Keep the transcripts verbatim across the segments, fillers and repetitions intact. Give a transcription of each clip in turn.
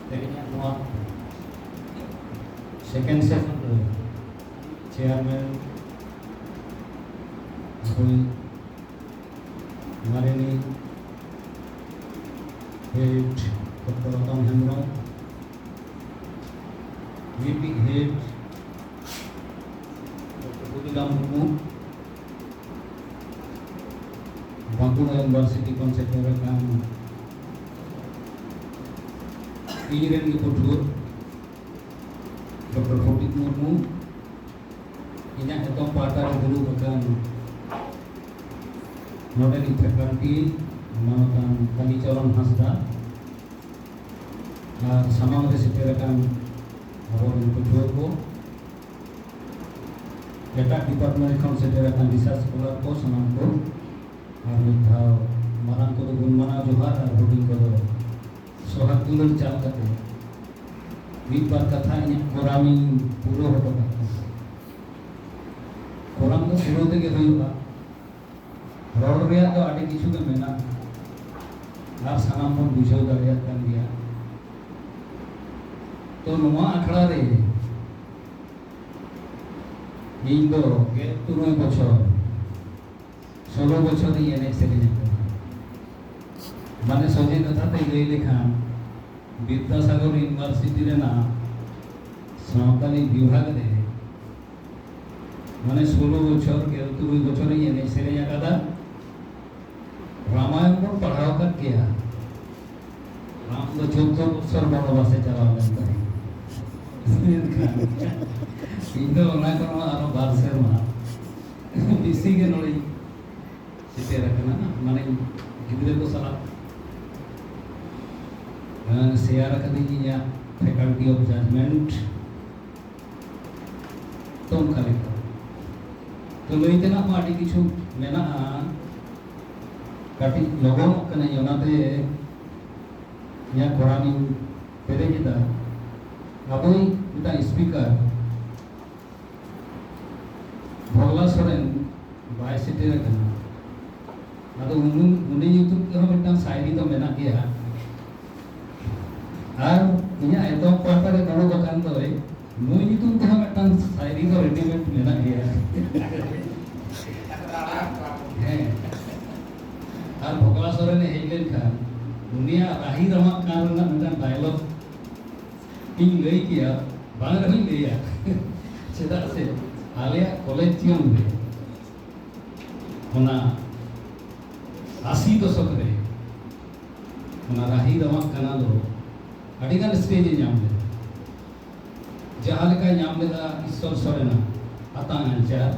ᱛᱮᱦᱮᱧᱟᱜ ᱱᱚᱣᱟ second session ᱨᱮ chairman ᱟᱵᱚᱭᱤᱡ ᱢᱟᱨᱮᱱᱤᱡ head ᱰᱚᱠᱴᱚᱨ ᱨᱚᱛᱚᱱ ᱦᱮᱢᱵᱨᱚᱢ, ᱢᱤᱫᱴᱤᱡ head doctor Budhuram Murmu, Bankura University ᱠᱷᱚᱱ ᱥᱮᱴᱮᱨ ᱟᱠᱟᱱ ᱤᱧ ᱨᱮᱱ ᱜᱮ ᱯᱟᱹᱴᱷᱩᱣᱟᱹ ᱰᱚᱠᱴᱚᱨ ᱯᱨᱚᱫᱤᱯ ᱢᱩᱨᱢᱩ, ᱤᱧᱟᱹᱜ ᱮᱛᱚᱢ ᱯᱟᱦᱴᱟ ᱨᱮ ᱫᱩᱲᱩᱵ ᱟᱠᱟᱱ ᱱᱚᱰᱮᱱᱤᱡ faculty ᱢᱟᱱᱚᱛᱟᱱ ᱠᱟᱞᱤᱪᱚᱨᱚᱱ ᱦᱟᱸᱥᱫᱟ, ᱟᱨ ᱥᱟᱢᱟᱝ ᱨᱮ ᱥᱮᱴᱮᱨ ᱟᱠᱟᱱ ᱟᱵᱚᱨᱮᱱ ᱯᱟᱹᱴᱷᱩᱣᱟᱹ ᱠᱚ, ᱮᱴᱟᱜ department ᱠᱷᱚᱱ ᱥᱮᱴᱮᱨ ᱟᱠᱟᱱ research scholar ᱠᱚ, ᱥᱟᱱᱟᱢ ᱠᱚ ᱟᱨ ᱢᱤᱫ ᱫᱷᱟᱣ ᱢᱟᱨᱟᱝ ᱠᱚᱫᱚ ᱜᱩᱱ ᱢᱟᱱᱟᱣ ᱡᱚᱦᱟᱨ ᱟᱨ ᱦᱩᱰᱤᱧ ᱠᱚᱫᱚ ᱥᱚᱦᱟᱜ ᱫᱩᱞᱟᱹᱲ ᱪᱟᱞ ᱠᱟᱛᱮ ᱢᱤᱫ ᱵᱟᱨ ᱠᱟᱛᱷᱟ ᱤᱧᱟᱹᱜ ᱠᱚᱨᱟᱢ ᱤᱧ ᱯᱩᱨᱟᱹᱣ ᱦᱚᱴᱚ ᱠᱟᱜ ᱠᱟᱱᱟ᱾ ᱠᱚᱨᱟᱢ ᱫᱚ ᱯᱩᱨᱟᱹᱣ ᱛᱮᱜᱮ ᱦᱩᱭᱩᱜᱼᱟ᱾ ᱨᱚᱲ ᱨᱮᱭᱟᱜ ᱫᱚ ᱟᱹᱰᱤ ᱠᱤᱪᱷᱩ ᱜᱮ ᱢᱮᱱᱟᱜᱼᱟ ᱟᱨ ᱥᱟᱱᱟᱢ ᱵᱚᱱ ᱵᱩᱡᱷᱟᱹᱣ ᱫᱟᱲᱮᱭᱟᱜ ᱠᱟᱱ ᱜᱮᱭᱟ᱾ ᱛᱚ, ᱱᱚᱣᱟ ᱟᱠᱷᱲᱟ ᱨᱮ ᱤᱧ ᱫᱚ ᱜᱮᱞ ᱛᱩᱨᱩᱭ ᱵᱚᱪᱷᱚᱨ, ᱥᱳᱞᱳ ᱵᱚᱪᱷᱚᱨ ᱤᱧ ᱮᱱᱮᱡ ᱥᱮᱨᱮᱧ ᱟᱠᱟᱫᱟ᱾ ᱢᱟᱱᱮ, ᱥᱚᱡᱷᱮ ᱠᱟᱛᱷᱟ ᱛᱮ ᱞᱟᱹᱭ ᱞᱮᱠᱷᱟᱱ, ᱵᱤᱫᱽᱫᱟᱥᱟᱜᱚᱨ University ᱨᱮᱱᱟᱜ ᱥᱟᱶᱛᱟᱞᱤ ᱵᱤᱵᱷᱟᱜᱽ ᱨᱮ, ᱢᱟᱱᱮ, ᱥᱳᱞᱳ ᱵᱚᱪᱷᱚᱨ, ᱜᱮᱞ ᱛᱩᱨᱩᱭ ᱵᱚᱪᱷᱚᱨ ᱤᱧ ᱮᱱᱮᱡ ᱥᱮᱨᱮᱧ ᱟᱠᱟᱫᱟ᱾ ᱨᱟᱢᱟᱭᱚᱱ ᱵᱚᱱ ᱯᱟᱲᱦᱟᱣ ᱟᱠᱟᱫ ᱜᱮᱭᱟ᱾ ᱨᱟᱢ ᱫᱚ ᱪᱳᱫᱽᱫᱳ ᱵᱚᱪᱷᱚᱨ ᱵᱚᱱᱚᱵᱟᱥᱮ ᱪᱟᱞᱟᱣ ᱞᱮᱱ ᱛᱟᱦᱮᱸᱫ᱾ ᱢᱮᱱᱠᱷᱟᱱ ᱤᱧ ᱫᱚ ᱚᱱᱟ ᱠᱷᱚᱱ ᱦᱚᱸ ᱟᱨᱚ ᱵᱟᱨ ᱥᱮᱨᱢᱟ ᱵᱮᱥᱤ ᱜᱮ ᱱᱚᱰᱮᱧ ᱥᱮᱴᱮᱨ ᱟᱠᱟᱱᱟ, ᱢᱟᱱᱮ, ᱜᱤᱫᱽᱨᱟᱹ ᱠᱚ ᱥᱟᱞᱟᱜ, ᱮᱸ, share ᱟᱠᱟᱫᱟᱹᱧ ᱤᱧᱟᱹᱜ faculty of judgment᱾ ᱛᱚ, ᱚᱱᱠᱟ ᱞᱮᱠᱟ᱾ ᱛᱚ, ᱞᱟᱹᱭ ᱛᱮᱱᱟᱜ ᱢᱟ ᱟᱹᱰᱤ ᱠᱤᱪᱷᱩ ᱢᱮᱱᱟᱜᱼᱟ, ᱠᱟᱹᱴᱤᱡ ᱞᱚᱜᱚᱱᱚᱜ ᱠᱟᱹᱱᱟᱹᱧ, ᱚᱱᱟᱛᱮ ᱤᱧᱟᱹᱜ ᱠᱚᱨᱟᱢ ᱤᱧ ᱯᱮᱨᱮᱡ ᱮᱫᱟ᱾ ᱟᱵᱚᱭᱤᱡ ᱢᱤᱫᱴᱟᱝ speaker ᱵᱷᱚᱜᱽᱞᱟ ᱥᱚᱨᱮᱱ ᱵᱟᱭ ᱥᱮᱴᱮᱨ ᱟᱠᱟᱱᱟ᱾ ᱟᱫᱚ ᱩᱱᱤ, ᱩᱱᱤ ᱧᱩᱛᱩᱢ ᱛᱮᱦᱚᱸ ᱢᱤᱫᱴᱟᱝ ᱥᱟᱭᱨᱤ ᱫᱚ ᱢᱮᱱᱟᱜ ᱜᱮᱭᱟ᱾ ᱟᱨ ᱤᱧᱟᱹᱜ ᱮᱛᱚᱦᱚᱵ ᱯᱟᱦᱴᱟ ᱨᱮ ᱫᱩᱲᱩᱵ ᱟᱠᱟᱱ ᱫᱚᱭ, ᱱᱩᱭ ᱧᱩᱛᱩᱢ ᱛᱮᱦᱚᱸ ᱢᱤᱫᱴᱟᱝ ᱥᱟᱭᱨᱤ ᱫᱚ ᱨᱮᱰᱤᱢᱮᱰ ᱢᱮᱱᱟᱜ ᱜᱮᱭᱟ᱾ ᱦᱮᱸ᱾ ᱟᱨ ᱵᱷᱚᱜᱽᱞᱟ ᱥᱚᱨᱮᱱᱮ ᱦᱮᱡ ᱞᱮᱱᱠᱷᱟᱱ ᱩᱱᱤᱭᱟᱜ ᱨᱟᱦᱤ ᱨᱟᱢᱟᱜ ᱠᱟᱱ ᱨᱮᱱᱟᱜ ᱢᱤᱫᱴᱟᱝ ᱰᱟᱭᱞᱚᱜ ᱤᱧ ᱞᱟᱹᱭ ᱠᱮᱭᱟ, ᱵᱟᱝ ᱨᱮᱦᱚᱸᱧ ᱞᱟᱹᱭᱟ᱾ ᱪᱮᱫᱟᱜ ᱥᱮ ᱟᱞᱮᱭᱟᱜ ᱠᱚᱞᱮᱡᱽ ᱡᱤᱭᱚᱱ ᱨᱮ ᱚᱱᱟ ᱟᱥᱤ ᱫᱚᱥᱚᱠ ᱨᱮ ᱚᱱᱟ ᱨᱟᱦᱤ ᱨᱟᱢᱟᱜ ᱠᱟᱱᱟ ᱫᱚ ᱟᱹᱰᱤᱜᱟᱱ ᱥᱴᱮᱡᱽ ᱮ ᱧᱟᱢ ᱞᱮᱫᱟ᱾ ᱡᱟᱦᱟᱸ ᱞᱮᱠᱟᱭ ᱧᱟᱢ ᱞᱮᱫᱟ ᱤᱥᱥᱚᱨ ᱥᱚᱨᱮᱱᱟᱜ ᱟᱛᱟᱝ ᱟᱧᱪᱟᱨ,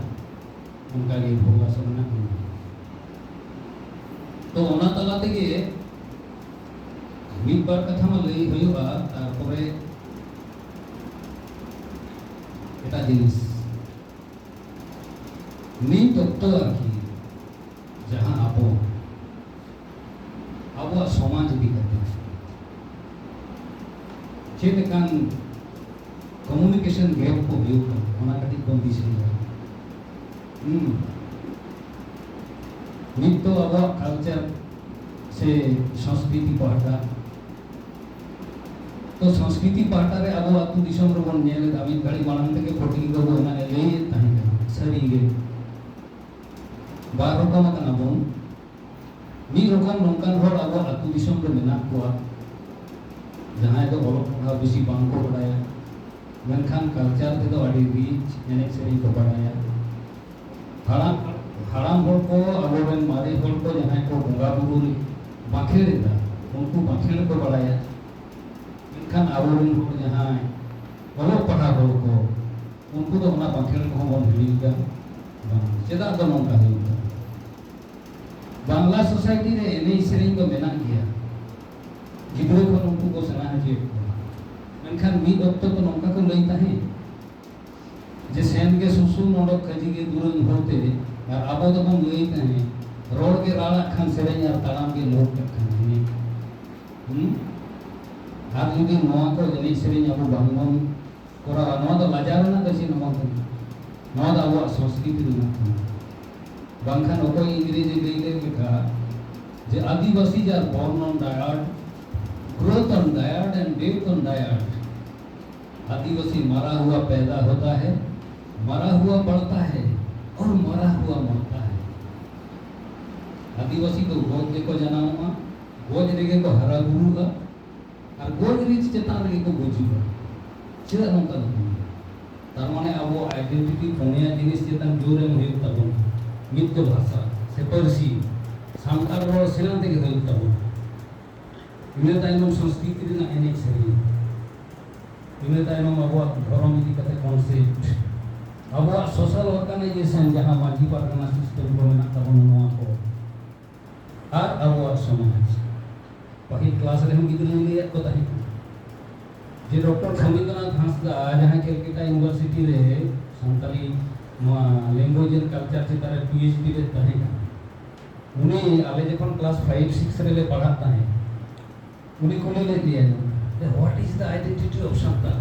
ᱚᱱᱠᱟᱜᱮ ᱵᱷᱚᱜᱽᱞᱟ ᱥᱚᱨᱮᱱᱟᱜ ᱦᱚᱸ᱾ ᱛᱚ ᱚᱱᱟ ᱛᱟᱞᱟ ᱛᱮᱜᱮ ᱢᱤᱫ ᱵᱟᱨ ᱠᱟᱛᱷᱟ ᱢᱟ ᱞᱟᱹᱭ ᱦᱩᱭᱩᱜᱼᱟ, ᱛᱟᱨᱯᱚᱨᱮ ᱮᱴᱟᱜ ᱡᱤᱱᱤᱥ᱾ ᱱᱤᱛ ᱚᱠᱛᱚ ᱟᱨᱠᱤ ᱡᱟᱦᱟᱸ ᱟᱵᱚ, ᱟᱵᱚᱣᱟᱜ ᱥᱚᱢᱟᱡᱽ ᱤᱫᱤ ᱠᱟᱛᱮ ᱪᱮᱫ ᱞᱮᱠᱟᱱ ᱠᱚᱢᱩᱱᱤᱠᱮᱥᱚᱱ ᱜᱮᱯ ᱠᱚ ᱦᱩᱭᱩᱜ ᱠᱟᱱᱟ, ᱚᱱᱟ ᱠᱟᱹᱴᱤᱡ ᱵᱚᱱ ᱫᱤᱥᱟᱹᱭᱟ᱾ ᱦᱩᱸ᱾ ᱱᱤᱛ ᱫᱚ ᱟᱵᱚᱣᱟᱜ ᱠᱟᱞᱪᱟᱨ ᱥᱮ ᱥᱚᱝᱥᱠᱨᱤᱛᱤ ᱯᱟᱦᱴᱟ, ᱛᱚ ᱥᱚᱝᱥᱠᱨᱤᱛᱤ ᱯᱟᱦᱴᱟ ᱨᱮ ᱟᱵᱚ ᱟᱹᱛᱩ ᱫᱤᱥᱚᱢ ᱨᱮᱵᱚᱱ ᱧᱮᱞ ᱮᱫᱟ, ᱢᱤᱫ ᱜᱷᱟᱹᱲᱤ ᱢᱟᱲᱟᱝ ᱛᱮᱜᱮ ᱯᱚᱴᱤ ᱵᱟᱹᱵᱩ ᱚᱱᱟᱭ ᱞᱟᱹᱭᱮᱫ ᱛᱟᱦᱮᱸ ᱠᱟᱱᱟ, ᱥᱟᱹᱨᱤ ᱜᱮ ᱵᱟᱨ ᱨᱚᱠᱚᱢ ᱟᱠᱟᱱᱟ ᱵᱚᱱ᱾ ᱢᱤᱫ ᱨᱚᱠᱚᱢ ᱱᱚᱝᱠᱟᱱ ᱦᱚᱲ ᱟᱵᱚ ᱟᱹᱛᱩ ᱫᱤᱥᱚᱢ ᱨᱮ ᱢᱮᱱᱟᱜ ᱠᱚᱣᱟ, ᱡᱟᱦᱟᱸᱭ ᱫᱚ ᱚᱞᱚᱜ ᱯᱟᱲᱦᱟᱣ ᱵᱮᱥᱤ ᱵᱟᱝ ᱠᱚ ᱵᱟᱲᱟᱭᱟ, ᱢᱮᱱᱠᱷᱟᱱ ᱠᱟᱞᱪᱟᱨ ᱛᱮᱫᱚ ᱟᱹᱰᱤ ᱨᱤᱪ, ᱮᱱᱮᱡ ᱥᱮᱨᱮᱧ ᱠᱚ ᱵᱟᱲᱟᱭᱟ᱾ ᱦᱟᱲᱟᱢ, ᱦᱟᱲᱟᱢ ᱦᱚᱲ ᱠᱚ, ᱟᱵᱚᱨᱮᱱ ᱢᱟᱨᱮ ᱦᱚᱲ ᱠᱚ ᱡᱟᱦᱟᱸᱭ ᱠᱚ ᱵᱚᱸᱜᱟ ᱵᱩᱨᱩ ᱨᱮ ᱵᱟᱸᱠᱷᱮᱲ ᱮᱫᱟ, ᱩᱱᱠᱩ ᱵᱟᱸᱠᱷᱮᱲ ᱠᱚ ᱵᱟᱲᱟᱭᱟ᱾ ᱢᱮᱱᱠᱷᱟᱱ ᱟᱵᱚᱨᱮᱱ ᱦᱚᱲ ᱡᱟᱦᱟᱸᱭ ᱚᱞᱚᱜ ᱯᱟᱲᱦᱟᱣ ᱦᱚᱲ ᱠᱚ, ᱩᱱᱠᱩ ᱫᱚ ᱚᱱᱟ ᱵᱟᱸᱠᱷᱮᱲ ᱠᱚᱦᱚᱸ ᱵᱚᱱ ᱦᱤᱲᱤᱧ ᱮᱫᱟ᱾ ᱵᱟᱝ, ᱪᱮᱫᱟᱜ ᱫᱚ ᱱᱚᱝᱠᱟ ᱦᱩᱭᱩᱜ ᱠᱟᱱᱟ? ᱵᱟᱝᱞᱟ ᱥᱳᱥᱟᱭᱴᱤ ᱨᱮ ᱮᱱᱮᱡ ᱥᱮᱨᱮᱧ ᱫᱚ ᱢᱮᱱᱟᱜ ᱜᱮᱭᱟ, ᱜᱤᱫᱽᱨᱟᱹ ᱠᱷᱚᱱ ᱩᱱᱠᱩ ᱠᱚ ᱥᱮᱬᱟ ᱦᱚᱪᱚᱭᱮᱫ ᱠᱚᱣᱟ᱾ ᱢᱮᱱᱠᱷᱟᱱ ᱢᱤᱫ ᱚᱠᱛᱚ ᱫᱚ ᱱᱚᱝᱠᱟ ᱠᱚ ᱞᱟᱹᱭ ᱛᱟᱦᱮᱸᱫ ᱡᱮ, "ᱥᱮᱱ ᱜᱮ ᱥᱩᱥᱩ ᱱᱚᱰᱚᱠ ᱠᱟᱹᱡᱤ ᱜᱮ ᱫᱩᱨᱟᱹᱝ ᱦᱚᱲ ᱛᱮ", ᱟᱨ ᱟᱵᱚ ᱫᱚᱵᱚᱱ ᱞᱟᱹᱭ ᱛᱟᱦᱮᱸᱫ, "ᱨᱚᱲ ᱜᱮ ᱨᱟᱲᱟᱜ ᱠᱷᱟᱱ ᱥᱮᱨᱮᱧ ᱟᱨ ᱛᱟᱲᱟᱢ ᱜᱮ ᱞᱚᱦᱚᱫ ᱠᱟᱜ ᱠᱷᱟᱱ ᱮᱱᱮᱡ᱾" ᱦᱩᱸ? ᱟᱨ ᱡᱩᱫᱤ ᱱᱚᱣᱟ ᱠᱚ ᱮᱱᱮᱡ ᱥᱮᱨᱮᱧ ᱟᱵᱚ ᱵᱟᱝᱵᱚᱱ ᱠᱚᱨᱟᱣᱟ, ᱱᱚᱣᱟ ᱫᱚ ᱞᱟᱡᱟᱣ ᱨᱮᱱᱟᱜ ᱫᱚ ᱪᱮᱫ ᱦᱚᱸ ᱵᱟᱝ ᱠᱟᱱᱟ᱾ ᱱᱚᱣᱟ ᱫᱚ ᱟᱵᱚᱣᱟᱜ ᱥᱚᱝᱥᱠᱨᱤᱛᱤ ᱨᱮᱱᱟᱜ ᱠᱟᱱᱟ᱾ ᱵᱟᱝᱠᱷᱟᱱ ᱚᱠᱚᱭ ᱤᱝᱨᱮᱡᱽ ᱮ ᱞᱟᱹᱭ ᱞᱮᱫ ᱞᱮᱠᱟ ᱡᱮ, "Adibasi are born on dirt, Growth on diet and death on diet. आदिवासी मरा हुआ पैदा होता है, मरा हुआ बढ़ता है और मरा हुआ मरता है। ᱟᱹᱫᱤᱵᱟᱹᱥᱤ ᱫᱚ ᱜᱚᱡ ᱜᱮᱠᱚ ᱡᱟᱱᱟᱢᱚᱜᱼᱟ, ᱜᱚᱡ ᱨᱮᱜᱮ ᱠᱚ ᱦᱟᱨᱟ ᱵᱩᱨᱩᱜᱼᱟ ᱟᱨ ᱜᱚᱡ ᱨᱤᱛ ᱪᱮᱛᱟᱱ ᱨᱮᱜᱮ ᱠᱚ ᱜᱩᱡᱩᱜᱼᱟ᱾ ᱪᱮᱫᱟᱜ ᱱᱚᱝᱠᱟ ᱫᱚ ᱦᱩᱭᱩᱜᱼᱟ? ᱛᱟᱨ ᱢᱟᱱᱮ ᱟᱵᱚ identity ᱯᱩᱱᱭᱟ ᱡᱤᱱᱤᱥ ᱪᱮᱛᱟᱱ ᱡᱳᱨ ᱮᱢ ᱦᱩᱭᱩᱜ ᱛᱟᱵᱚᱱᱟ᱾ ᱢᱤᱫ ᱫᱚ ᱵᱷᱟᱥᱟ ᱥᱮ ᱯᱟᱹᱨᱥᱤ, ᱥᱟᱱᱛᱟᱲ ᱨᱚᱲ ᱥᱮᱬᱟ ᱛᱮᱜᱮ ᱦᱩᱭᱩᱜ ᱛᱟᱵᱚᱱᱟ᱾ ᱤᱱᱟᱹ ᱛᱟᱭᱱᱚᱢ ᱥᱚᱝᱥᱠᱨᱤᱛᱤ ᱨᱮᱱᱟᱜ ᱮᱱᱮᱡ ᱥᱮᱨᱮᱧ, ᱤᱱᱟᱹ ᱛᱟᱭᱱᱚᱢ ᱟᱵᱚᱣᱟᱜ ᱫᱷᱚᱨᱚᱢ ᱤᱫᱤ ᱠᱟᱛᱮ concept, ᱟᱵᱚᱣᱟᱜ social organization ᱡᱟᱦᱟᱸ ᱢᱟᱹᱡᱷᱤ ᱯᱟᱨᱜᱟᱱᱟ system ᱠᱚ ᱢᱮᱱᱟᱜ ᱛᱟᱵᱚᱱᱟ ᱱᱚᱣᱟ ᱠᱚ, ᱟᱨ ᱟᱵᱚᱣᱟᱜ ᱥᱚᱢᱟᱡᱽ᱾ ᱯᱟᱹᱦᱤᱞ class ᱨᱮᱦᱚᱸ ᱜᱤᱫᱽᱨᱟᱹᱧ ᱞᱟᱹᱭᱟᱫ ᱠᱚ ᱛᱟᱦᱮᱸ ᱠᱟᱱᱟ ᱡᱮ ᱰᱚᱠᱴᱚᱨ ᱥᱟᱢᱤᱱᱫᱨᱚᱱᱟᱛᱷ ᱦᱟᱸᱥᱫᱟ ᱡᱟᱦᱟᱸᱭ ᱠᱮᱞᱠᱟᱴᱟ university ᱨᱮ ᱥᱟᱱᱛᱟᱲᱤ ᱱᱚᱣᱟ language and culture ᱪᱮᱛᱟᱱ ᱨᱮ PhD ᱨᱮ ᱛᱟᱦᱮᱸ ᱠᱟᱱᱟ, ᱩᱱᱤ ᱟᱞᱮ ᱡᱚᱠᱷᱚᱱ class five six ᱨᱮᱞᱮ ᱯᱟᱲᱦᱟᱜ ᱛᱟᱦᱮᱸᱫ, ᱩᱱᱤ ᱠᱩᱞᱤ ᱞᱮᱫ ᱞᱮᱭᱟᱭ ᱡᱮ, "What is the identity of Santal?"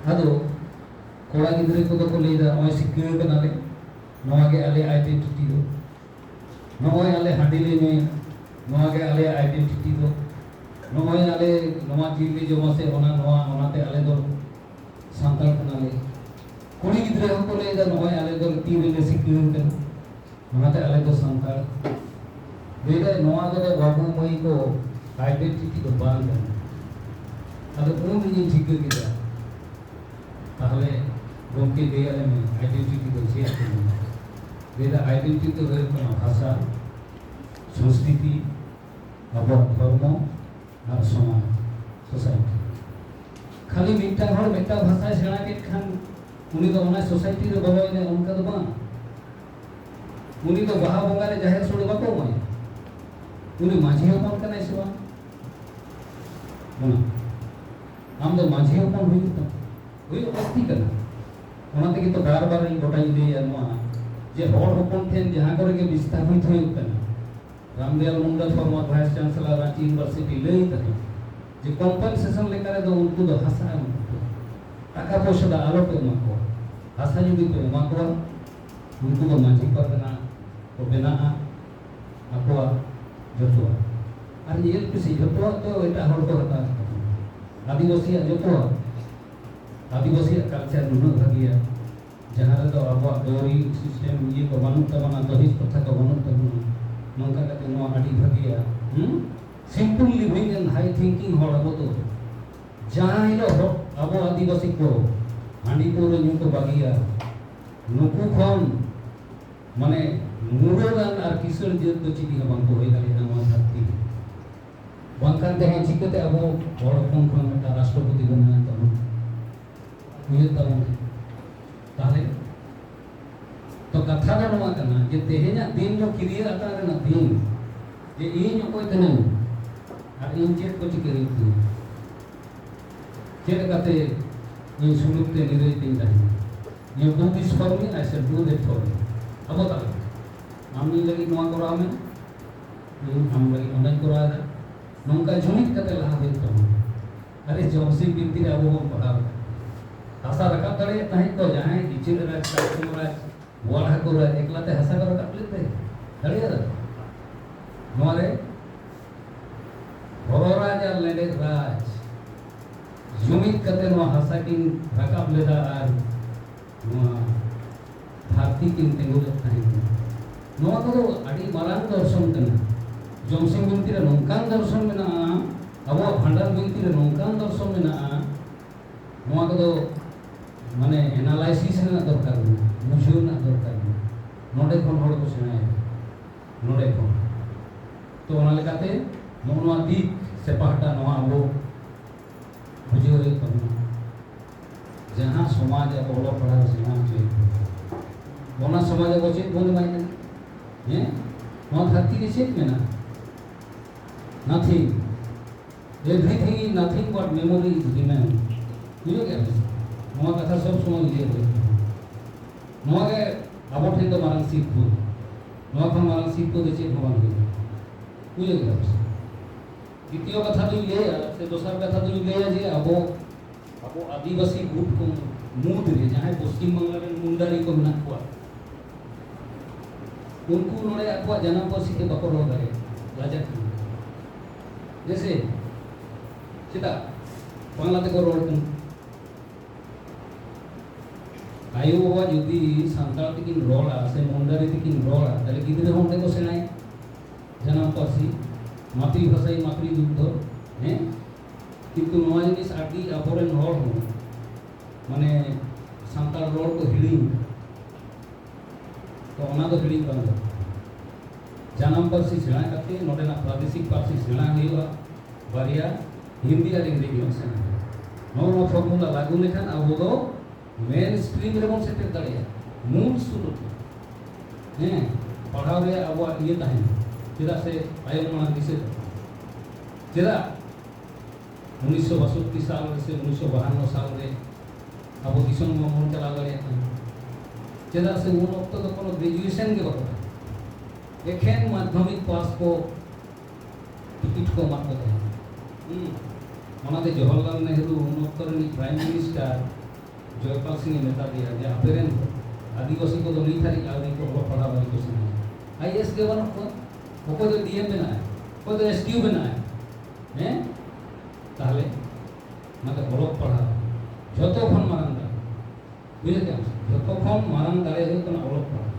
ᱟᱫᱚ ᱠᱚᱲᱟ ᱜᱤᱫᱽᱨᱟᱹ ᱠᱚᱫᱚ ᱠᱚ ᱞᱟᱹᱭᱫᱟ, "ᱱᱚᱜᱼᱚᱭ ᱥᱤᱠᱟᱹ ᱠᱟᱱᱟᱞᱮ, ᱱᱚᱣᱟ ᱜᱮ ᱟᱞᱮ identity ᱫᱚ, ᱱᱚᱜᱼᱚᱭ ᱟᱞᱮ ᱦᱟᱺᱰᱤ ᱞᱮ ᱧᱩᱭᱟ, ᱱᱚᱣᱟ ᱜᱮ ᱟᱞᱮᱭᱟᱜ identity ᱫᱚ, ᱱᱚᱜᱼᱚᱭ ᱟᱞᱮ ᱱᱚᱣᱟ ᱡᱤᱞ ᱞᱮ ᱡᱚᱢᱟ ᱥᱮ ᱚᱱᱟ ᱱᱚᱣᱟ, ᱚᱱᱟᱛᱮ ᱟᱞᱮ ᱫᱚ ᱥᱟᱱᱛᱟᱲ ᱠᱟᱱᱟᱞᱮ᱾" ᱠᱩᱲᱤ ᱜᱤᱫᱽᱨᱟᱹ ᱦᱚᱸᱠᱚ ᱞᱟᱹᱭᱫᱟ, "ᱱᱚᱜᱼᱚᱭ ᱟᱞᱮ ᱫᱚ ᱛᱤ ᱨᱮᱞᱮ ᱥᱤᱠᱟᱹ ᱠᱟᱱᱟ, ᱚᱱᱟᱛᱮ ᱟᱞᱮ ᱫᱚ ᱥᱟᱱᱛᱟᱲ᱾" ᱞᱟᱹᱭ ᱫᱟᱭ, "ᱱᱚᱣᱟ ᱠᱚᱫᱚ ᱵᱟᱹᱵᱩ ᱢᱟᱹᱭ ᱠᱚ identity ᱫᱚ ᱵᱟᱝ ᱠᱟᱱᱟ᱾" ᱟᱫᱚ ᱩᱱ ᱤᱧᱤᱧ ᱴᱷᱤᱠᱟᱹ ᱠᱮᱫᱟ, ᱛᱟᱦᱞᱮ ᱜᱚᱢᱠᱮ ᱞᱟᱹᱭ ᱟᱞᱮ ᱢᱮ, identity ᱫᱚ ᱪᱮᱫ ᱠᱟᱱᱟ? ᱞᱟᱹᱭ ᱫᱟ, identity ᱫᱚ ᱦᱩᱭᱩᱜ ᱠᱟᱱᱟ ᱵᱷᱟᱥᱟ, ᱥᱚᱝᱥᱠᱨᱤᱛᱤ, ᱟᱵᱚᱣᱟᱜ ᱫᱷᱚᱨᱢᱚ, ᱟᱨ ᱥᱚᱢᱟᱡᱽ, society᱾ ᱠᱷᱟᱹᱞᱤ ᱢᱤᱫᱴᱟᱝ ᱦᱚᱲ ᱢᱤᱫᱴᱟᱝ ᱵᱷᱟᱥᱟᱭ ᱥᱮᱬᱟ ᱠᱮᱫ ᱠᱷᱟᱱ ᱩᱱᱤ ᱫᱚ ᱚᱱᱟ society ᱨᱮ ᱵᱚᱞᱚᱭᱮᱱᱟᱭ, ᱚᱱᱠᱟ ᱫᱚ ᱵᱟᱝ᱾ ᱩᱱᱤ ᱫᱚ ᱵᱟᱦᱟ ᱵᱚᱸᱜᱟ ᱨᱮ ᱡᱟᱦᱮᱨ ᱥᱳᱲᱮ ᱵᱟᱠᱚ ᱮᱢᱟᱭᱟ, ᱩᱱᱤ ᱢᱟᱹᱡᱷᱤ ᱦᱚᱯᱚᱱ ᱠᱟᱱᱟᱭ ᱥᱮ ᱵᱟᱝ? ᱚᱱᱟ ᱟᱢ ᱫᱚ ᱢᱟᱹᱡᱷᱤ ᱦᱚᱯᱚᱱ ᱦᱩᱭᱩᱜ ᱛᱟᱢᱟ, ᱦᱩᱭᱩᱜ ᱞᱟᱹᱠᱛᱤ ᱠᱟᱱᱟ᱾ ᱚᱱᱟ ᱛᱮᱜᱮ ᱛᱚ ᱵᱟᱨ ᱵᱟᱨ ᱤᱧ ᱜᱚᱴᱟᱧ ᱞᱟᱹᱭᱟ ᱱᱚᱣᱟ, ᱡᱮ ᱦᱚᱲ ᱦᱚᱯᱚᱱ ᱴᱷᱮᱱ ᱡᱟᱦᱟᱸ ᱠᱚᱨᱮ ᱜᱮ ᱵᱤᱥᱛᱷᱟᱯᱤᱛ ᱦᱩᱭᱩᱜ ᱠᱟᱱᱟ, Ramdayal Munda, former vice chancellor Ranchi university, ᱞᱟᱹᱭ ᱛᱟᱦᱮᱸᱫ ᱡᱮ compensation ᱞᱮᱠᱟ ᱨᱮᱫᱚ ᱩᱱᱠᱩ ᱫᱚ ᱦᱟᱥᱟ ᱮᱢ ᱠᱚᱯᱮ, ᱴᱟᱠᱟ ᱯᱚᱭᱥᱟ ᱫᱚ ᱟᱞᱚ ᱯᱮ ᱮᱢᱟ ᱠᱚᱣᱟ᱾ ᱦᱟᱥᱟ ᱡᱩᱫᱤ ᱯᱮ ᱮᱢᱟ ᱠᱚᱣᱟ, ᱩᱱᱠᱩ ᱫᱚ ᱢᱟᱹᱡᱷᱤ ᱯᱟᱨᱜᱟᱱᱟ ᱠᱚ ᱵᱮᱱᱟᱜᱼᱟ, ᱟᱠᱚᱣᱟᱜ ᱡᱚᱛᱚᱣᱟᱜ᱾ ᱟᱨ ᱧᱮᱞ ᱯᱮᱥᱮ, ᱡᱚᱛᱚᱣᱟᱜ ᱫᱚ ᱮᱴᱟᱜ ᱦᱚᱲ ᱠᱚ ᱦᱟᱛᱟᱣ ᱮᱫ ᱛᱟᱵᱚᱱᱟ᱾ ᱟᱹᱫᱤᱵᱟᱹᱥᱤᱭᱟᱜ ᱡᱚᱛᱚᱣᱟᱜ, ᱟᱹᱫᱤᱵᱟᱹᱥᱤᱭᱟᱜ culture ᱱᱩᱱᱟᱹᱜ ᱵᱷᱟᱹᱜᱤᱭᱟ, ᱡᱟᱦᱟᱸ ᱨᱮᱫᱚ ᱟᱵᱚᱣᱟᱜ ᱫᱟᱹᱣᱲᱤ system ᱤᱭᱟᱹ ᱠᱚ ᱵᱟᱹᱱᱩᱜ ᱛᱟᱵᱚᱱᱟ, ᱫᱚᱦᱮᱡ ᱯᱨᱚᱛᱷᱟ ᱠᱚ ᱵᱟᱹᱱᱩᱜ ᱛᱟᱵᱚᱱᱟ᱾ ᱱᱚᱝᱠᱟ ᱠᱟᱛᱮ ᱱᱚᱣᱟ ᱟᱹᱰᱤ ᱵᱷᱟᱹᱜᱤᱭᱟ᱾ ᱦᱩᱸ? Simple living and high thinking ᱦᱚᱲ ᱟᱵᱚ ᱫᱚ᱾ ᱡᱟᱦᱟᱸ ᱦᱤᱞᱳᱜ ᱦᱚ-, ᱟᱵᱚ ᱟᱹᱫᱤᱵᱟᱹᱥᱤ ᱠᱚ ᱦᱟᱺᱰᱤ ᱯᱟᱹᱣᱨᱟᱹ ᱧᱩ ᱠᱚ ᱵᱟᱹᱜᱤᱭᱟ, ᱱᱩᱠᱩ ᱠᱷᱚᱱ ᱢᱟᱱᱮ ᱢᱩᱨᱟᱹᱞᱟᱱ ᱟᱨ ᱠᱤᱥᱟᱹᱬ ᱡᱟᱹᱛ ᱫᱚ ᱪᱮᱫ ᱦᱚᱸ ᱵᱟᱝ ᱠᱚ ᱦᱩᱭ ᱫᱟᱲᱮᱭᱟᱜᱼᱟ ᱱᱚᱣᱟ ᱫᱷᱟᱹᱨᱛᱤ ᱨᱮ᱾ ᱵᱟᱝᱠᱷᱟᱱ ᱛᱮᱦᱮᱧ ᱪᱤᱠᱟᱹᱛᱮ ᱟᱵᱚ ᱦᱚᱲ ᱦᱚᱯᱚᱱ ᱠᱷᱚᱱ ᱢᱤᱫᱴᱟᱝ ᱨᱟᱥᱴᱨᱚᱯᱚᱛᱤ ᱵᱚᱱ ᱧᱟᱢ ᱛᱟᱵᱚᱱᱟ? ᱩᱭᱦᱟᱹᱨ ᱛᱟᱵᱚᱱ ᱯᱮ᱾ ᱛᱟᱦᱞᱮ ᱛᱚ ᱠᱟᱛᱷᱟ ᱫᱚ ᱱᱚᱣᱟ ᱠᱟᱱᱟ ᱡᱮ ᱛᱮᱦᱮᱧᱟᱜ ᱫᱤᱱ ᱫᱚ ᱠᱤᱨᱤᱭᱟᱹ ᱟᱛᱟᱝ ᱨᱮᱱᱟᱜ ᱫᱤᱱ, ᱡᱮ ᱤᱧ ᱚᱠᱚᱭ ᱠᱟᱹᱱᱟᱹᱧ ᱟᱨ ᱤᱧ ᱪᱮᱫ ᱠᱚ ᱪᱤᱠᱟᱹ ᱦᱩᱭᱩᱜ ᱛᱤᱧᱟ, ᱪᱮᱫ ᱞᱮᱠᱟᱛᱮ ᱤᱧ ᱥᱩᱞᱩᱠ ᱛᱮ ᱱᱤᱨᱟᱹᱭ ᱛᱤᱧ ᱛᱟᱦᱮᱱᱟ᱾ You do this for me, I shall do that for you. ᱟᱵᱚ ᱛᱟᱞᱟ ᱟᱢ ᱤᱧ ᱞᱟᱹᱜᱤᱫ ᱱᱚᱣᱟ ᱠᱚᱨᱟᱣ ᱢᱮ, ᱤᱧ ᱟᱢ ᱞᱟᱹᱜᱤᱫ ᱚᱱᱟᱧ ᱠᱚᱨᱟᱣ ᱮᱫᱟ᱾ ᱱᱚᱝᱠᱟ ᱡᱩᱢᱤᱫ ᱠᱟᱛᱮ ᱞᱟᱦᱟ ᱦᱩᱭᱩᱜ ᱛᱟᱵᱚᱱᱟ᱾ ᱟᱨᱮ ᱡᱚᱢᱥᱤᱢ ᱵᱤᱱᱛᱤ ᱨᱮ ᱟᱵᱚ ᱵᱚᱱ ᱯᱟᱲᱦᱟᱣ ᱮᱫᱟ, ᱦᱟᱥᱟ ᱨᱟᱠᱟᱵ ᱫᱟᱲᱮᱭᱟᱜ ᱛᱟᱦᱮᱸᱫ ᱠᱚ ᱡᱟᱦᱟᱸᱭ ᱤᱪᱟᱹᱜ ᱨᱟᱡᱽ, ᱠᱟᱴᱠᱚᱢ ᱨᱟᱡᱽ, ᱵᱚᱣᱟᱲ ᱦᱟᱹᱠᱩ ᱨᱟᱡᱽ ᱮᱠᱞᱟ ᱛᱮ ᱦᱟᱥᱟ ᱠᱚ ᱨᱟᱠᱟᱵ ᱞᱮᱫ ᱛᱮ ᱫᱟᱲᱮᱭᱟᱫᱟ? ᱱᱚᱣᱟ ᱨᱮ ᱦᱚᱨᱚ ᱨᱟᱡᱽ ᱟᱨ ᱞᱮᱸᱰᱮᱫ ᱨᱟᱡᱽ ᱡᱩᱢᱤᱫ ᱠᱟᱛᱮ ᱱᱚᱣᱟ ᱦᱟᱥᱟ ᱠᱤᱱ ᱨᱟᱠᱟᱵ ᱞᱮᱫᱟ ᱟᱨ ᱱᱚᱣᱟ ᱫᱷᱟᱹᱨᱛᱤ ᱠᱤᱱ ᱛᱤᱸᱜᱩ ᱞᱮᱫ ᱛᱟᱦᱮᱸ ᱠᱟᱱᱟ᱾ ᱱᱚᱣᱟ ᱠᱚᱫᱚ ᱟᱹᱰᱤ ᱢᱟᱨᱟᱝ ᱫᱚᱨᱥᱚᱱ ᱠᱟᱱᱟ᱾ ᱡᱚᱢᱥᱤᱢ ᱵᱤᱱᱛᱤ ᱨᱮ ᱱᱚᱝᱠᱟᱱ ᱫᱚᱨᱥᱚᱱ ᱢᱮᱱᱟᱜᱼᱟ, ᱟᱵᱚᱣᱟᱜ ᱵᱷᱟᱸᱰᱟᱱ ᱵᱤᱱᱛᱤ ᱨᱮ ᱱᱚᱝᱠᱟᱱ ᱫᱚᱨᱥᱚᱱ ᱢᱮᱱᱟᱜᱼᱟ, ᱱᱚᱣᱟ ᱠᱚᱫᱚ ᱢᱟᱱᱮ analysis ᱨᱮᱱᱟᱜ ᱫᱚᱨᱠᱟᱨ ᱢᱮᱱᱟᱜᱼᱟ, ᱵᱩᱡᱷᱟᱹᱣ ᱨᱮᱱᱟᱜ ᱫᱚᱨᱠᱟᱨ ᱢᱮᱱᱟᱜᱼᱟ᱾ ᱱᱚᱰᱮ ᱠᱷᱚᱱ ᱦᱚᱲ ᱠᱚ ᱥᱮᱬᱟᱭᱟ, ᱱᱚᱰᱮ ᱠᱷᱚᱱ᱾ ᱛᱚ ᱚᱱᱟ ᱞᱮᱠᱟᱛᱮ ᱱᱚᱜᱼᱚ ᱱᱚᱣᱟ ᱫᱤᱠ ᱥᱮ ᱯᱟᱦᱴᱟ ᱱᱚᱣᱟ ᱟᱵᱚ ᱵᱩᱡᱷᱟᱹᱣ ᱦᱩᱭᱩᱜ ᱛᱟᱵᱚᱱᱟ᱾ ᱡᱟᱦᱟᱸ ᱥᱚᱢᱟᱡᱽ ᱟᱵᱚ ᱚᱞᱚᱜ ᱯᱟᱲᱦᱟᱣ ᱥᱮᱬᱟ ᱦᱚᱪᱚᱭᱮᱫ ᱵᱚᱱᱟ, ᱚᱱᱟ ᱥᱚᱢᱟᱡᱽ ᱟᱵᱚ ᱪᱮᱫ ᱵᱚᱱ ᱮᱢᱟᱭ ᱠᱟᱱᱟ? ᱦᱮᱸ? ᱱᱚᱣᱟ ᱫᱷᱟᱹᱨᱛᱤ ᱨᱮ ᱪᱮᱫ ᱢᱮᱱᱟᱜᱼᱟ? Nothing. Everything is nothing but memory is remain. ᱵᱩᱡᱷᱟᱹᱣ ᱠᱮᱫᱟ ᱯᱮ? ᱱᱚᱣᱟ ᱠᱟᱛᱷᱟ ᱥᱚᱵ ᱥᱚᱢᱚᱭ ᱩᱭᱦᱟᱹᱨ ᱦᱩᱭᱩᱜ ᱛᱟᱵᱚᱱᱟ᱾ ᱱᱚᱣᱟ ᱜᱮ ᱟᱵᱚ ᱴᱷᱮᱱ ᱫᱚ ᱢᱟᱨᱟᱝ ᱥᱤᱨᱯᱟᱹ᱾ ᱱᱚᱣᱟ ᱠᱷᱚᱱ ᱢᱟᱨᱟᱝ ᱥᱤᱨᱯᱟᱹ ᱫᱚ ᱪᱮᱫ ᱦᱚᱸ ᱵᱟᱝ ᱦᱩᱭᱩᱜᱼᱟ᱾ ᱵᱩᱡᱷᱟᱹᱣ ᱠᱮᱫᱟ ᱯᱮ? ᱫᱤᱛᱤᱭᱚ ᱠᱟᱛᱷᱟ ᱫᱚᱧ ᱞᱟᱹᱭᱟ, ᱥᱮ ᱫᱚᱥᱟᱨ ᱠᱟᱛᱷᱟ ᱫᱚᱧ ᱞᱟᱹᱭᱟ ᱡᱮ ᱟᱵᱚ, ᱟᱵᱚ ᱟᱹᱫᱤᱵᱟᱹᱥᱤ ᱜᱩᱴ ᱠᱚ ᱢᱩᱫᱽ ᱨᱮ ᱡᱟᱦᱟᱸᱭ ᱯᱚᱥᱪᱤᱢ ᱵᱟᱝᱞᱟ ᱨᱮᱱ ᱢᱩᱱᱰᱟᱨᱤ ᱠᱚ ᱢᱮᱱᱟᱜ ᱠᱚᱣᱟ, ᱩᱱᱠᱩ ᱱᱚᱰᱮ ᱟᱠᱚᱣᱟᱜ ᱡᱟᱱᱟᱢ ᱯᱟᱹᱨᱥᱤ ᱛᱮ ᱵᱟᱠᱚ ᱨᱚᱲ ᱫᱟᱲᱮᱭᱟᱜᱼᱟ᱾ ᱞᱟᱡᱟᱜ ᱠᱟᱱᱟ᱾ ᱡᱮᱥᱮ, ᱪᱮᱫᱟᱜ ᱵᱟᱝᱞᱟ ᱛᱮᱠᱚ ᱨᱚᱲ ᱠᱟᱱᱟ? ᱟᱭᱳ ᱵᱟᱵᱟ ᱡᱩᱫᱤ ᱥᱟᱱᱛᱟᱲ ᱛᱮᱠᱤᱱ ᱨᱚᱲᱟ ᱥᱮ ᱢᱩᱱᱰᱟᱨᱤ ᱛᱮᱠᱤᱱ ᱨᱚᱲᱟ, ᱛᱟᱦᱞᱮ ᱜᱤᱫᱽᱨᱟᱹ ᱦᱚᱸ ᱚᱸᱰᱮ ᱠᱚ ᱥᱮᱬᱟᱭᱟ᱾ ᱡᱟᱱᱟᱢ ᱯᱟᱹᱨᱥᱤ, ᱢᱟᱛᱨᱤᱵᱷᱟᱥᱟᱭ ᱢᱟᱛᱨᱤᱫᱩᱜᱽᱫᱷᱚ, ᱦᱮᱸ? ᱠᱤᱱᱛᱩ ᱱᱚᱣᱟ ᱡᱤᱱᱤᱥ ᱟᱹᱰᱤ ᱟᱵᱚᱨᱮᱱ ᱦᱚᱲ ᱦᱚᱸ, ᱢᱟᱱᱮ, ᱥᱟᱱᱛᱟᱲ ᱨᱚᱲ ᱠᱚ ᱦᱤᱲᱤᱧ ᱮᱫᱟ᱾ ᱛᱚ ᱚᱱᱟ ᱫᱚ ᱦᱤᱲᱤᱧ ᱵᱟᱝ ᱫᱚᱨᱠᱟᱨ᱾ ᱡᱟᱱᱟᱢ ᱯᱟᱹᱨᱥᱤ ᱥᱮᱬᱟ ᱠᱟᱛᱮ ᱱᱚᱰᱮᱱᱟᱜ ᱯᱨᱟᱫᱮᱥᱤᱠ ᱯᱟᱹᱨᱥᱤ ᱥᱮᱬᱟ ᱦᱩᱭᱩᱜᱼᱟ, ᱵᱟᱨᱭᱟ ᱦᱤᱱᱫᱤ ᱟᱨ ᱤᱝᱨᱮᱡᱤ ᱦᱚᱸ ᱥᱮᱬᱟ ᱦᱩᱭᱩᱜᱼᱟ᱾ ᱱᱚᱣᱟ ᱱᱚᱣᱟ ᱯᱷᱚᱨᱢᱩᱞᱟ ᱞᱟᱹᱜᱩ ᱞᱮᱠᱷᱟᱱ ᱟᱵᱚ ᱫᱚ ᱢᱮᱱ ᱥᱴᱨᱤᱢ ᱨᱮᱵᱚᱱ ᱥᱮᱴᱮᱨ ᱫᱟᱲᱮᱭᱟᱜᱼᱟ, ᱢᱩᱞ ᱥᱩᱨ ᱨᱮ᱾ ᱦᱮᱸ, ᱯᱟᱲᱦᱟᱣ ᱨᱮᱭᱟᱜ ᱟᱵᱚᱣᱟᱜ ᱤᱭᱟᱹ ᱛᱟᱦᱮᱱᱟ, ᱪᱮᱫᱟᱜ ᱥᱮ ᱛᱟᱭᱚᱢ ᱢᱟᱲᱟᱝ ᱫᱤᱥᱟᱹ ᱛᱟᱵᱚᱱ᱾ ᱪᱮᱫᱟᱜ ᱩᱱᱤᱥᱥᱚ ᱵᱟᱥᱚᱴᱴᱤ ᱥᱟᱞ ᱨᱮ ᱥᱮ ᱩᱱᱤᱥᱥᱚ ᱵᱟᱦᱟᱱᱱᱚ ᱥᱟᱞ ᱨᱮ ᱟᱵᱚ ᱫᱤᱥᱚᱢ ᱵᱟᱵᱚᱱ ᱪᱟᱞᱟᱣ ᱫᱟᱲᱮᱭᱟᱜ ᱠᱟᱱᱟ? ᱪᱮᱫᱟᱜ ᱥᱮ ᱩᱱ ᱚᱠᱛᱚ ᱫᱚ ᱠᱳᱱᱳ ᱜᱨᱮᱡᱩᱭᱮᱥᱚᱱ ᱜᱮ ᱵᱟᱠᱚ ᱛᱟᱦᱮᱸ ᱠᱟᱱᱟ᱾ ᱮᱠᱷᱮᱱ ᱢᱟᱫᱽᱫᱷᱚᱢᱤᱠ ᱯᱟᱥ ᱠᱚ ᱴᱤᱠᱤᱴ ᱠᱚ ᱮᱢᱟᱜ ᱠᱚ ᱛᱟᱦᱮᱸ ᱠᱟᱱᱟ᱾ ᱦᱩᱸ᱾ ᱚᱱᱟᱛᱮ ᱡᱚᱣᱟᱦᱚᱨᱞᱟᱞ ᱱᱮᱦᱨᱩ ᱩᱱ ᱚᱠᱛᱚ ᱨᱤᱱᱤᱡ ᱯᱨᱟᱭᱤᱢ ᱢᱤᱱᱤᱥᱴᱟᱨ ᱡᱚᱭᱯᱟᱞ ᱥᱤᱝ ᱮ ᱢᱮᱛᱟ ᱫᱮᱭᱟ ᱡᱮ, "ᱟᱯᱮ ᱨᱮᱱ ᱟᱹᱫᱤᱵᱟᱹᱥᱤ ᱠᱚᱫᱚ ᱱᱤᱛ ᱦᱟᱹᱨᱤᱡ ᱟᱹᱣᱨᱤ ᱠᱚ ᱚᱞᱚᱜ ᱯᱟᱲᱦᱟᱣ ᱟᱹᱣᱨᱤ ᱠᱚ ᱥᱮᱬᱟᱭᱟ᱾ ᱟᱭ ᱮ ᱮᱥ ᱜᱮ ᱵᱟᱹᱱᱩᱜ ᱠᱚᱣᱟ, ᱚᱠᱚᱭ ᱫᱚ ᱰᱤ ᱮᱢ ᱵᱮᱱᱟᱜᱼᱟᱭ, ᱚᱠᱚᱭ ᱫᱚ ᱮᱥ ᱰᱤ ᱳ ᱵᱮᱱᱟᱜᱼᱟᱭ, ᱦᱮᱸ?" ᱛᱟᱦᱞᱮ ᱚᱱᱟᱛᱮ ᱚᱞᱚᱜ ᱯᱟᱲᱦᱟᱣ ᱡᱷᱚᱛᱚ ᱠᱷᱚᱱ ᱢᱟᱨᱟᱝ ᱫᱟᱲᱮ, ᱵᱩᱡᱷᱟᱹᱣ ᱠᱮᱫᱟᱢ? ᱡᱷᱚᱛᱚ ᱠᱷᱚᱱ ᱢᱟᱨᱟᱝ ᱫᱟᱲᱮ ᱦᱩᱭᱩᱜ ᱠᱟᱱᱟ ᱚᱞᱚᱜ ᱯᱟᱲᱦᱟᱣ᱾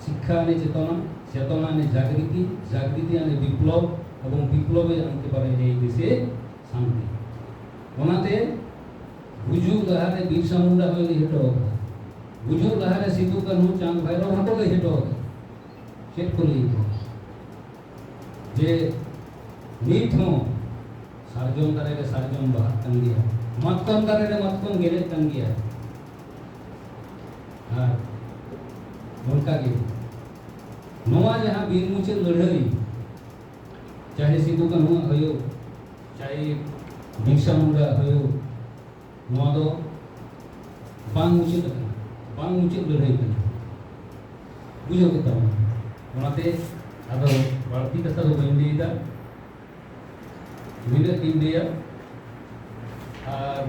ᱥᱤᱠᱠᱷᱟ ᱟᱱᱮ ᱪᱮᱛᱚᱱᱟ, ᱪᱮᱛᱚᱱᱟ ᱟᱱᱮ ᱡᱟᱜᱽᱨᱤᱛᱤ, ᱡᱟᱜᱽᱨᱤᱛᱤ ᱟᱱᱮ ᱵᱤᱯᱞᱚᱵ, ᱮᱵᱚᱝ ᱵᱤᱯᱞᱚᱵᱮ ᱟᱱᱛᱮ ᱯᱟᱨᱮ ᱮᱭ ᱫᱮᱥᱮ ᱥᱟᱱᱛᱤ᱾ ᱚᱱᱟᱛᱮ ᱜᱩᱡᱩᱜ ᱞᱟᱦᱟᱨᱮ ᱵᱤᱨᱥᱟ ᱢᱩᱱᱰᱟ ᱦᱚᱸᱭ ᱞᱟᱹᱭ ᱦᱚᱴᱚ ᱟᱠᱟᱫᱟ, ᱜᱩᱡᱩᱜ ᱞᱟᱦᱟᱨᱮ ᱥᱤᱫᱩ ᱠᱟᱹᱱᱦᱩ ᱪᱟᱸᱫᱽ ᱵᱷᱟᱭᱨᱚ ᱦᱚᱸᱠᱚ ᱞᱟᱹᱭ ᱦᱚᱴᱚ ᱟᱠᱟᱫᱟ᱾ ᱪᱮᱫ ᱠᱚ ᱞᱟᱹᱭ ᱟᱠᱟᱫᱟ? ᱡᱮ ᱱᱤᱛ ᱦᱚᱸ ᱥᱟᱨᱡᱚᱢ ᱫᱟᱨᱮ ᱨᱮ ᱥᱟᱨᱡᱚᱢ ᱵᱟᱦᱟᱜ ᱠᱟᱱ ᱜᱮᱭᱟ, ᱢᱟᱛᱠᱚᱢ ᱫᱟᱨᱮ ᱨᱮ ᱢᱟᱛᱠᱚᱢ ᱜᱮᱞᱮᱜ ᱠᱟᱱ ᱜᱮᱭᱟ᱾ ᱟᱨ ᱚᱱᱠᱟ ᱜᱮ ᱱᱚᱣᱟ ᱡᱟᱦᱟᱸ ᱵᱤᱨ ᱢᱩᱪᱟᱹᱫ ᱞᱟᱹᱲᱦᱟᱹᱭ, ᱪᱟᱦᱮ ᱥᱤᱫᱩ ᱠᱟᱹᱱᱦᱩᱣᱟᱜ ᱦᱩᱭᱩᱜ, ᱪᱟᱦᱮ ᱵᱤᱨᱥᱟ ᱢᱩᱱᱰᱟ ᱦᱩᱭᱩᱜ, ᱱᱚᱣᱟ ᱫᱚ ᱵᱟᱝ ᱢᱩᱪᱟᱹᱫ ᱟᱠᱟᱱᱟ, ᱵᱟᱝ ᱢᱩᱪᱟᱹᱫ ᱞᱟᱹᱲᱦᱟᱹᱭ ᱠᱟᱱᱟ᱾ ᱵᱩᱡᱷᱟᱹᱣ ᱠᱮᱫ ᱛᱟᱵᱚᱱᱟ᱾ ᱚᱱᱟᱛᱮ ᱟᱫᱚ ᱵᱟᱹᱲᱛᱤ ᱠᱟᱛᱷᱟ ᱫᱚ ᱵᱟᱹᱧ ᱞᱟᱹᱭᱫᱟ, ᱱᱤᱱᱟᱹᱜ ᱜᱤᱧ ᱞᱟᱹᱭᱟ᱾ ᱟᱨ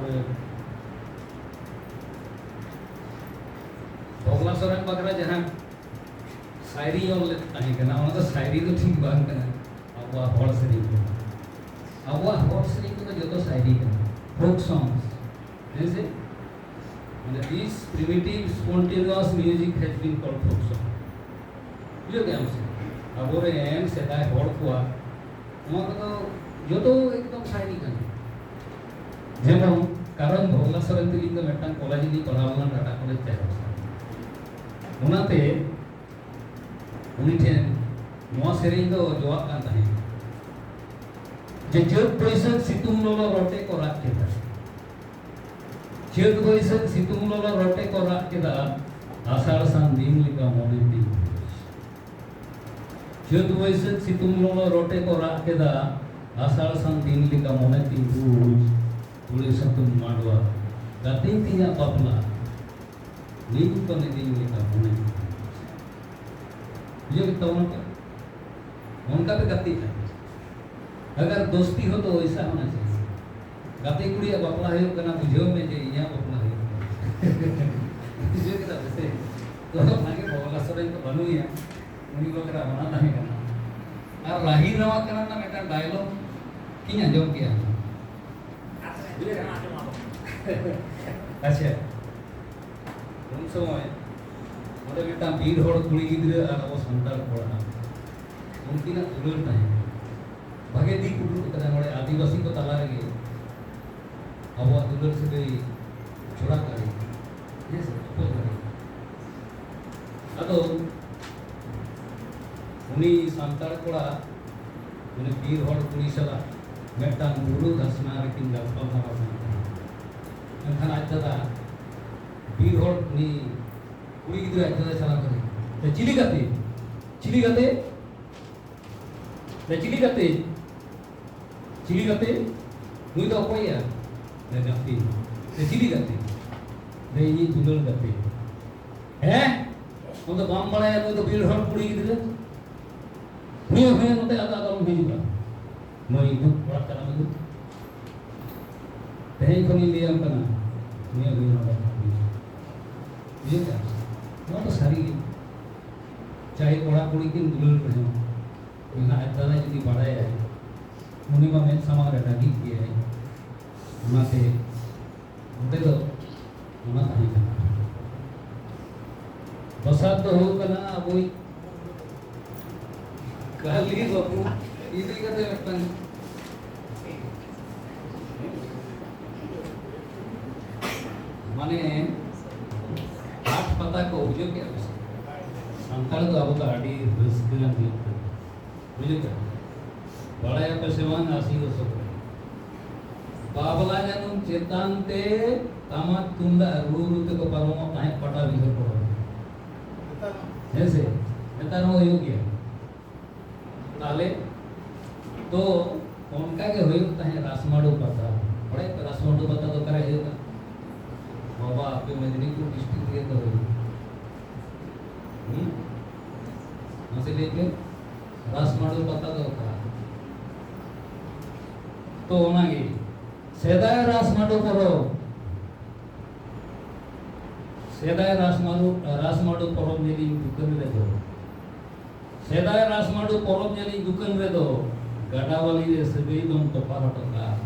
ᱵᱚᱜᱽᱞᱟ ᱥᱚᱨᱮᱱ ᱵᱟᱠᱷᱨᱟ ᱡᱟᱦᱟᱸ ᱥᱟᱭᱨᱤᱧ ᱚᱞ ᱞᱮᱫ ᱛᱟᱦᱮᱸ ᱠᱟᱱᱟ, ᱚᱱᱟ ᱫᱚ ᱥᱟᱭᱨᱤ ᱫᱚ ᱴᱷᱤᱠ ᱵᱟᱝ ᱠᱟᱱᱟ, ᱟᱵᱚᱣᱟᱜ ᱦᱚᱲ ᱥᱮᱨᱮᱧ ᱠᱟᱱᱟ᱾ ᱟᱵᱚᱣᱟᱜ ᱦᱚᱲ ᱥᱮᱨᱮᱧ ᱠᱚᱫᱚ ᱡᱚᱛᱚ ᱥᱟᱭᱨᱤ ᱠᱟᱱᱟ, folk songs, ᱦᱮᱸ ᱥᱮ? ᱢᱟᱱᱮ, this primitive spontaneous music has been called folk song. ᱵᱩᱡᱷᱟᱹᱣ ᱠᱮᱫᱟᱢ ᱥᱮ? ᱟᱵᱚᱨᱮᱱ ᱥᱮᱫᱟᱭ ᱦᱚᱲ ᱠᱚᱣᱟᱜ ᱱᱚᱣᱟ ᱠᱚᱫᱚ ᱡᱚᱛᱚ ᱮᱠᱫᱚᱢ ᱥᱟᱭᱨᱤ ᱠᱟᱱᱟ᱾ ᱡᱮᱢᱚᱱ ᱠᱟᱨᱚᱱ ᱵᱷᱚᱜᱽᱞᱟ ᱥᱚᱨᱮᱱ ᱛᱤᱞᱤᱧ ᱫᱚ ᱢᱤᱫᱴᱟᱝ ᱠᱚᱞᱮᱡᱽ ᱨᱤᱧ ᱯᱟᱲᱦᱟᱣ ᱞᱮᱱᱟ, ᱴᱟᱴᱟ ᱠᱚᱞᱮᱡᱽ ᱪᱟᱭᱵᱟᱥᱟ᱾ ᱚᱱᱟᱛᱮ ᱩᱱᱤ ᱴᱷᱮᱱ ᱱᱚᱣᱟ ᱥᱮᱨᱮᱧ ᱫᱚ ᱡᱚᱣᱟᱜ ᱠᱟᱱ ᱛᱟᱦᱮᱸᱫ ᱡᱮ, "ᱪᱟᱹᱛ ᱵᱟᱹᱭᱥᱟᱹᱠᱷ ᱥᱤᱛᱩᱝ ᱞᱚᱞᱚ ᱨᱚᱴᱮ ᱠᱚ ᱨᱟᱜ ᱠᱮᱫᱟ, ᱪᱟᱹᱛ ᱵᱟᱹᱭᱥᱟᱹᱠᱷ ᱥᱤᱛᱩᱝ ᱞᱚᱞᱚ ᱨᱚᱴᱮ ᱠᱚ ᱨᱟᱜ ᱠᱮᱫᱟ, ᱟᱥᱟᱲ ᱥᱟᱱ ᱫᱤᱱ ᱞᱮᱠᱟ ᱢᱚᱱᱮ ᱛᱤᱧ ᱵᱩᱡᱽ᱾ ᱪᱟᱹᱛ ᱵᱟᱹᱭᱥᱟᱹᱠᱷ ᱥᱤᱛᱩᱝ ᱞᱚᱞᱚ ᱨᱚᱴᱮ ᱠᱚ ᱨᱟᱜ ᱠᱮᱫᱟ, ᱟᱥᱟᱲ ᱥᱟᱱ ᱫᱤᱱ ᱞᱮᱠᱟ ᱢᱚᱱᱮ ᱛᱤᱧ ᱵᱩᱡᱽ, ᱛᱩᱲᱤ ᱥᱟᱹᱛᱩᱢ ᱢᱟᱰᱣᱟ, ᱜᱟᱛᱮ ᱛᱤᱧᱟᱹ ᱵᱟᱯᱞᱟ, ᱱᱤᱛ ᱠᱚ ᱱᱤᱫᱤᱧ ᱞᱮᱠᱟ ᱢᱚᱱᱮ ᱛᱤᱧ ᱵᱩᱡᱽ᱾" ᱵᱩᱡᱷᱟᱹᱣ ᱠᱮᱫ ᱛᱟᱵᱚᱱᱟ ᱯᱮ? ᱚᱱᱠᱟ ᱯᱮ ᱜᱟᱛᱮᱜᱼᱟ᱾ ᱟᱜᱟᱨ ᱫᱳᱥᱛᱤ ᱦᱚᱸ ᱛᱚ ᱣᱮᱥᱟ ᱦᱳᱱᱟ ᱪᱟᱦᱤᱭᱮ᱾ ᱜᱟᱛᱮ ᱠᱩᱲᱤᱭᱟᱜ ᱵᱟᱯᱞᱟ ᱦᱩᱭᱩᱜ ᱠᱟᱱᱟ, ᱵᱩᱡᱷᱟᱹᱣ ᱢᱮ ᱡᱮ ᱤᱧᱟᱹᱜ ᱵᱟᱯᱞᱟ ᱦᱩᱭᱩᱜ ᱠᱟᱱᱟ᱾ ᱵᱩᱡᱷᱟᱹᱣ ᱠᱮᱫᱟ ᱯᱮ ᱥᱮ? ᱛᱚ ᱚᱱᱟᱜᱮ ᱵᱟᱵᱞᱟ ᱥᱚᱨᱮᱱ ᱫᱚ ᱵᱟᱹᱱᱩᱭᱟ, ᱩᱱᱤ ᱵᱟᱠᱷᱨᱟ ᱚᱱᱟ ᱛᱟᱦᱮᱸ ᱠᱟᱱᱟ᱾ ᱟᱨ ᱨᱟᱦᱤ ᱱᱟᱣᱟ ᱠᱟᱱᱟ ᱨᱮᱱᱟᱜ ᱢᱤᱫᱴᱟᱝ ᱰᱟᱭᱞᱚᱜ ᱤᱧ ᱟᱸᱡᱚᱢ ᱠᱮᱜᱼᱟ᱾ ᱟᱪᱪᱷᱟ, ᱩᱱ ᱥᱚᱢᱚᱭ ᱚᱸᱰᱮ ᱢᱤᱫᱴᱟᱝ ᱵᱤᱨ ᱦᱚᱲ ᱠᱩᱲᱤ ᱜᱤᱫᱽᱨᱟᱹ ᱟᱨ ᱟᱵᱚ ᱥᱟᱱᱛᱟᱲ ᱠᱚᱲᱟ, ᱩᱱᱠᱤᱱᱟᱜ ᱫᱩᱞᱟᱹᱲ ᱛᱟᱦᱮᱸ ᱠᱟᱱᱟ᱾ ᱵᱷᱟᱜᱮ ᱫᱤᱠ ᱩᱫᱩᱜ ᱠᱟᱫᱟ ᱱᱚᱰᱮ, ᱟᱹᱫᱤᱵᱟᱹᱥᱤ ᱠᱚ ᱛᱟᱞᱟ ᱨᱮᱜᱮ ᱟᱵᱚᱣᱟᱜ ᱫᱩᱞᱟᱹᱲ ᱥᱟᱹᱜᱟᱹᱭ ᱪᱷᱚᱲᱟ ᱫᱟᱲᱮ, ᱦᱮᱸ ᱥᱮ, ᱛᱚᱯᱚᱞ ᱫᱟᱲᱮ᱾ ᱟᱫᱚ ᱩᱱᱤ ᱥᱟᱱᱛᱟᱲ ᱠᱚᱲᱟ ᱩᱱᱤ ᱵᱤᱨ ᱦᱚᱲ ᱠᱩᱲᱤ ᱥᱟᱞᱟᱜ ᱢᱤᱫᱴᱟᱝ ᱵᱩᱨᱩ ᱫᱷᱟᱥᱱᱟ ᱨᱮᱠᱤᱱ ᱜᱟᱞᱯᱟᱞᱢᱟᱨᱟᱣ ᱠᱟᱱ ᱛᱟᱦᱮᱸᱫ᱾ ᱢᱮᱱᱠᱷᱟᱱ ᱟᱡ ᱫᱟᱫᱟ ᱵᱤᱨ ᱦᱚᱲ ᱩᱱᱤ ᱠᱩᱲᱤ ᱜᱤᱫᱽᱨᱟᱹ ᱟᱡ ᱫᱟᱫᱟ ᱪᱟᱞᱟᱣ ᱠᱟᱛᱮ, "ᱮ, ᱪᱤᱞᱤ ᱜᱟᱛᱮ? ᱪᱤᱞᱤ ᱜᱟᱛᱮ? ᱮ, ᱪᱤᱞᱤ ᱜᱟᱛᱮ? ᱪᱤᱞᱤ ᱜᱟᱛᱮ? ᱱᱩᱭ ᱫᱚ ᱚᱠᱚᱭᱟ?" "ᱮ, ᱜᱟᱛᱮ᱾ ᱮ, ᱪᱤᱞᱤ ᱜᱟᱛᱮ?" "ᱮ, ᱤᱧᱤᱡ ᱫᱩᱞᱟᱹᱲ ᱜᱟᱛᱮ᱾" "ᱦᱮᱸ? ᱟᱢ ᱫᱚ ᱵᱟᱢ ᱵᱟᱲᱟᱭᱟ ᱱᱩᱭ ᱫᱚ ᱵᱤᱨ ᱦᱚᱲ ᱠᱩᱲᱤ ᱜᱤᱫᱽᱨᱟᱹ? ᱦᱩᱭᱩᱜ, ᱦᱩᱭᱩᱜ, ᱱᱚᱛᱮ ᱟᱫᱚ ᱟᱞᱚᱢ ᱦᱤᱡᱩᱜᱼᱟ᱾ ᱱᱩᱭ ᱫᱩ ᱚᱲᱟᱜ ᱪᱟᱞᱟᱜ ᱢᱮ ᱫᱩ᱾ ᱛᱮᱦᱮᱧ ᱠᱷᱚᱱᱤᱧ ᱞᱟᱹᱭᱟᱢ ᱠᱟᱱᱟ, ᱱᱤᱭᱟᱹ ᱱᱤᱭᱟᱹ ᱱᱚᱰᱮ ᱠᱷᱚᱱ ᱦᱤᱡᱩᱜ ᱢᱮ᱾" ᱵᱩᱡᱷᱟᱹᱣ ᱠᱮᱫᱟ? ᱱᱚᱣᱟ ᱫᱚ ᱥᱟᱹᱨᱤ ᱜᱮ᱾ ᱪᱟᱦᱮ ᱠᱚᱲᱟ ᱠᱩᱲᱤ ᱠᱤᱱ ᱫᱩᱞᱟᱹᱲ ᱨᱮᱦᱚᱸ, ᱢᱮᱱᱟᱜ ᱮ ᱛᱟᱞᱮ ᱡᱩᱫᱤ ᱵᱟᱲᱟᱭᱟᱭ, ᱩᱱᱤ ᱢᱟ ᱢᱮᱫ ᱥᱟᱢᱟᱝ ᱨᱮ ᱰᱟᱹᱰᱤᱜ ᱜᱮᱭᱟᱭ᱾ ᱚᱱᱟᱛᱮ ᱚᱸᱰᱮ ᱫᱚ ᱚᱱᱟ ᱛᱟᱦᱮᱸ ᱠᱟᱱᱟ᱾ ᱫᱚᱥᱟᱨ ᱫᱚ ᱦᱩᱭᱩᱜ ᱠᱟᱱᱟ ᱟᱵᱚᱭᱤᱡ ᱠᱟᱹᱞᱤ ᱵᱟᱹᱵᱩ ᱤᱫᱤ ᱠᱟᱛᱮ ᱢᱤᱫᱴᱟᱝ, ᱢᱟᱱᱮ, ᱦᱟᱴ ᱯᱟᱛᱟ ᱠᱚ ᱵᱩᱡᱷᱟᱹᱣ ᱠᱮᱜᱼᱟ ᱯᱮ ᱥᱮ? ᱥᱟᱱᱛᱟᱲ ᱫᱚ ᱟᱵᱚ ᱫᱚ ᱟᱹᱰᱤ ᱨᱟᱹᱥᱠᱟᱹ ᱟᱱ ᱢᱤᱫ ᱠᱟᱱᱟ᱾ ᱵᱩᱡᱷᱟᱹᱣ ᱠᱮᱜᱼᱟ? ᱵᱟᱲᱟᱭᱟᱯᱮ ᱥᱮ ᱵᱟᱝ, ᱟᱥᱤ ᱵᱚᱪᱷᱚᱨ ᱨᱮ ᱵᱟᱵᱞᱟ ᱡᱟᱹᱱᱩᱢ ᱪᱮᱛᱟᱱ ᱛᱮ ᱴᱟᱢᱟᱠ ᱛᱩᱢᱫᱟᱜ ᱨᱩ ᱨᱩ ᱛᱮᱠᱚ ᱯᱟᱨᱚᱢᱚᱜ ᱛᱟᱦᱮᱸᱫ ᱯᱟᱴᱟᱵᱤᱸᱫᱷᱟᱹ ᱯᱚᱨᱚᱵᱽ᱾ ᱦᱮᱸ ᱥᱮ? ᱱᱮᱛᱟᱨ ᱦᱚᱸ ᱦᱩᱭᱩᱜ ᱜᱮᱭᱟ᱾ ᱛᱟᱦᱞᱮ ᱛᱚ ᱚᱱᱠᱟ ᱜᱮ ᱦᱩᱭᱩᱜ ᱛᱟᱦᱮᱸᱫ ᱨᱟᱥᱢᱟᱰᱩ ᱯᱟᱛᱟ᱾ ᱵᱟᱲᱟᱭ ᱯᱮ ᱨᱟᱥᱢᱟᱰᱩ ᱯᱟᱛᱟ ᱫᱚ ᱚᱠᱟᱨᱮ ᱦᱩᱭᱩᱜᱼᱟ? ᱵᱟᱵᱟ, ᱟᱯᱮ ᱢᱮᱫᱽᱱᱤᱯᱩᱨ ᱰᱤᱥᱴᱨᱤᱠᱴ ᱨᱮᱜᱮ ᱛᱚ ᱦᱩᱭᱩᱜᱼᱟ᱾ ᱦᱩᱸ? ᱢᱟᱥᱮ ᱞᱟᱹᱭ ᱯᱮ, ᱨᱟᱥᱢᱟᱰᱩ ᱯᱟᱛᱟ ᱫᱚ ᱚᱠᱟ? ᱛᱚ ᱚᱱᱟᱜᱮ ᱥᱮᱫᱟᱭ ᱨᱟᱥᱢᱟᱰᱩ ᱯᱚᱨᱚᱵᱽ, ᱥᱮᱫᱟᱭ ᱨᱟᱥᱢᱟᱰᱩ, ᱨᱟᱥᱢᱟᱰᱩ ᱯᱚᱨᱚᱵᱽ ᱧᱮᱞᱤᱧ ᱫᱩᱠᱟᱹᱱ ᱨᱮᱫᱚ, ᱥᱮᱫᱟᱭ ᱨᱟᱥᱢᱟᱰᱩ ᱯᱚᱨᱚᱵᱽ ᱧᱮᱞᱤᱧ ᱫᱩᱠᱟᱹᱱ ᱨᱮᱫᱚ ᱜᱟᱰᱟ ᱵᱟᱹᱞᱤ ᱨᱮ ᱥᱟᱹᱜᱟᱹᱭ ᱫᱚᱢ ᱛᱚᱯᱟ ᱦᱚᱴᱚ ᱠᱟᱜᱼᱟ᱾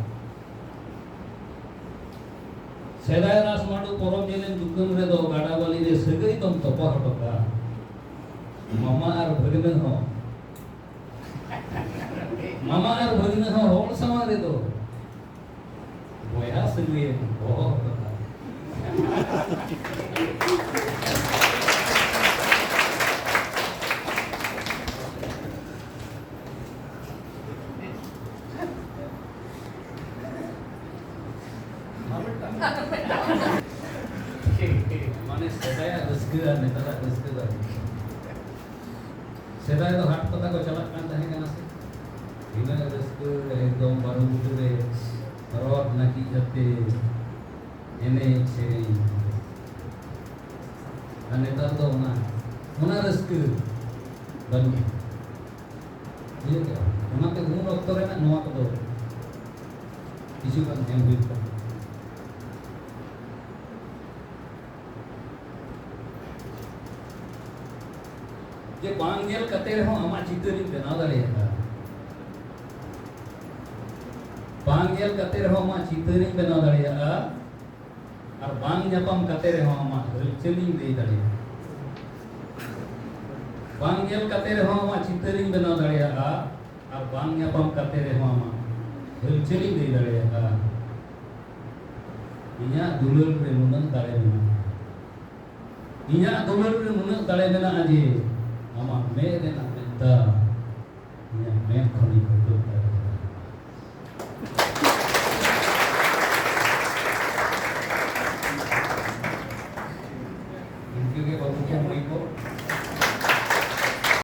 ᱥᱮᱫᱟᱭ ᱨᱟᱥᱢᱟᱰᱩ ᱯᱚᱨᱚᱵᱽ ᱧᱮᱞᱤᱧ ᱫᱩᱠᱟᱹᱱ ᱨᱮᱫᱚ ᱜᱟᱰᱟ ᱵᱟᱹᱞᱤ ᱨᱮ ᱥᱟᱹᱜᱟᱹᱭ ᱫᱚᱢ ᱛᱚᱯᱟ ᱦᱚᱴᱚ ᱠᱟᱜᱼᱟ᱾ ᱢᱟᱢᱟ ᱟᱨ ᱵᱷᱟᱹᱜᱽᱱᱟᱹ ᱦᱚᱸ, ᱢᱟᱢᱟ ᱟᱨ ᱵᱷᱟᱹᱜᱽᱱᱟᱹ ᱦᱚᱸ ᱦᱚᱲ ᱥᱟᱢᱟᱝ ᱨᱮᱫᱚ ᱵᱚᱭᱦᱟ ᱥᱟᱹᱜᱟᱹᱭᱮᱢ ᱦᱚᱦᱚ ᱦᱚᱴᱚ ᱠᱟᱜᱼᱟ᱾ ᱢᱟᱱᱮ ᱥᱮᱫᱟᱭᱟᱜ ᱨᱟᱹᱥᱠᱟᱹ ᱟᱨ ᱱᱮᱛᱟᱨᱟᱜ ᱨᱟᱹᱥᱠᱟᱹ ᱫᱚ ᱟᱹᱰᱤ ᱥᱮᱫᱟᱭ ᱫᱚ ᱦᱟᱴ ᱯᱟᱛᱟ ᱠᱚ ᱪᱟᱞᱟᱜ ᱠᱟᱱ ᱛᱟᱦᱮᱸ ᱠᱟᱱᱟ ᱥᱮ, ᱛᱤᱱᱟᱹᱜ ᱨᱟᱹᱥᱠᱟᱹ, ᱮᱠᱫᱚᱢ ᱵᱟᱹᱨᱩ ᱵᱩᱴᱟᱹ ᱨᱮ ᱨᱚᱲ ᱱᱟᱹᱠᱤᱡ ᱟᱛᱮ ᱮᱱᱮᱡ ᱥᱮᱨᱮᱧ᱾ ᱟᱨ ᱱᱮᱛᱟᱨ ᱫᱚ ᱚᱱᱟ, ᱚᱱᱟ ᱨᱟᱹᱥᱠᱟᱹ ᱵᱟᱹᱱᱩᱜᱼᱟ᱾ ᱵᱩᱡᱷᱟᱹᱣ ᱠᱮᱫᱟ? ᱚᱱᱟᱛᱮ ᱩᱱ ᱚᱠᱛᱚ ᱨᱮᱱᱟᱜ ᱱᱚᱣᱟ ᱠᱚᱫᱚ ᱠᱤᱪᱷᱩ ᱜᱟᱱ ᱮᱢ ᱦᱩᱭᱩᱜ ᱠᱟᱱᱟ᱾ ᱡᱮ ᱵᱟᱝ ᱧᱮᱞ ᱠᱟᱛᱮ ᱨᱮᱦᱚᱸ ᱟᱢᱟᱜ ᱪᱤᱛᱟᱹᱨᱤᱧ ᱵᱮᱱᱟᱣ ᱫᱟᱲᱮᱭᱟᱜᱼᱟ᱾ ᱵᱟᱝ ᱧᱮᱞ ᱠᱟᱛᱮ ᱨᱮᱦᱚᱸ ᱟᱢᱟᱜ ᱪᱤᱛᱟᱹᱨᱤᱧ ᱵᱮᱱᱟᱣ ᱫᱟᱲᱮᱭᱟᱜᱼᱟ᱾ ᱟᱨ ᱵᱟᱝ ᱧᱟᱯᱟᱢ ᱠᱟᱛᱮ ᱨᱮᱦᱚᱸ ᱟᱢᱟᱜ ᱦᱟᱹᱞᱪᱟᱹᱞᱤᱧ ᱞᱟᱹᱭ ᱫᱟᱲᱮᱭᱟᱜᱼᱟ᱾ ᱵᱟᱝ ᱧᱮᱞ ᱠᱟᱛᱮ ᱨᱮᱦᱚᱸ ᱟᱢᱟᱜ ᱪᱤᱛᱟᱹᱨᱤᱧ ᱵᱮᱱᱟᱣ ᱫᱟᱲᱮᱭᱟᱜᱼᱟ᱾ ᱟᱨ ᱵᱟᱝ ᱧᱟᱯᱟᱢ ᱠᱟᱛᱮ ᱨᱮᱦᱚᱸ ᱟᱢᱟᱜ ᱦᱟᱹᱞᱪᱟᱹᱞᱤᱧ ᱞᱟᱹᱭ ᱫᱟᱲᱮᱭᱟᱜᱼᱟ᱾ ᱤᱧᱟᱹᱜ ᱫᱩᱞᱟᱹᱲ ᱨᱮ ᱱᱩᱱᱟᱹᱜ ᱫᱟᱲᱮ ᱢᱮᱱᱟᱜᱼᱟ᱾ ᱤᱧᱟᱹᱜ ᱫᱩᱞᱟᱹᱲ ᱨᱮ ᱱᱩᱱᱟᱹᱜ ᱫᱟᱲᱮ ᱢᱮᱱᱟᱜᱼᱟ ᱡᱮ ᱟᱢᱟᱜ ᱢᱮᱫ ᱨᱮᱱᱟᱜ ᱢᱮᱫ ᱫᱟᱜ ᱤᱧᱟᱹᱜ ᱢᱮᱫ ᱠᱷᱚᱱᱤᱧ ᱦᱩᱰᱩᱨ ᱫᱟᱲᱮᱭᱟᱜᱼᱟ᱾ ᱤᱱᱠᱟᱹ ᱜᱮ ᱵᱟᱹᱵᱩ ᱠᱚ, ᱢᱟᱹᱭ ᱠᱚ,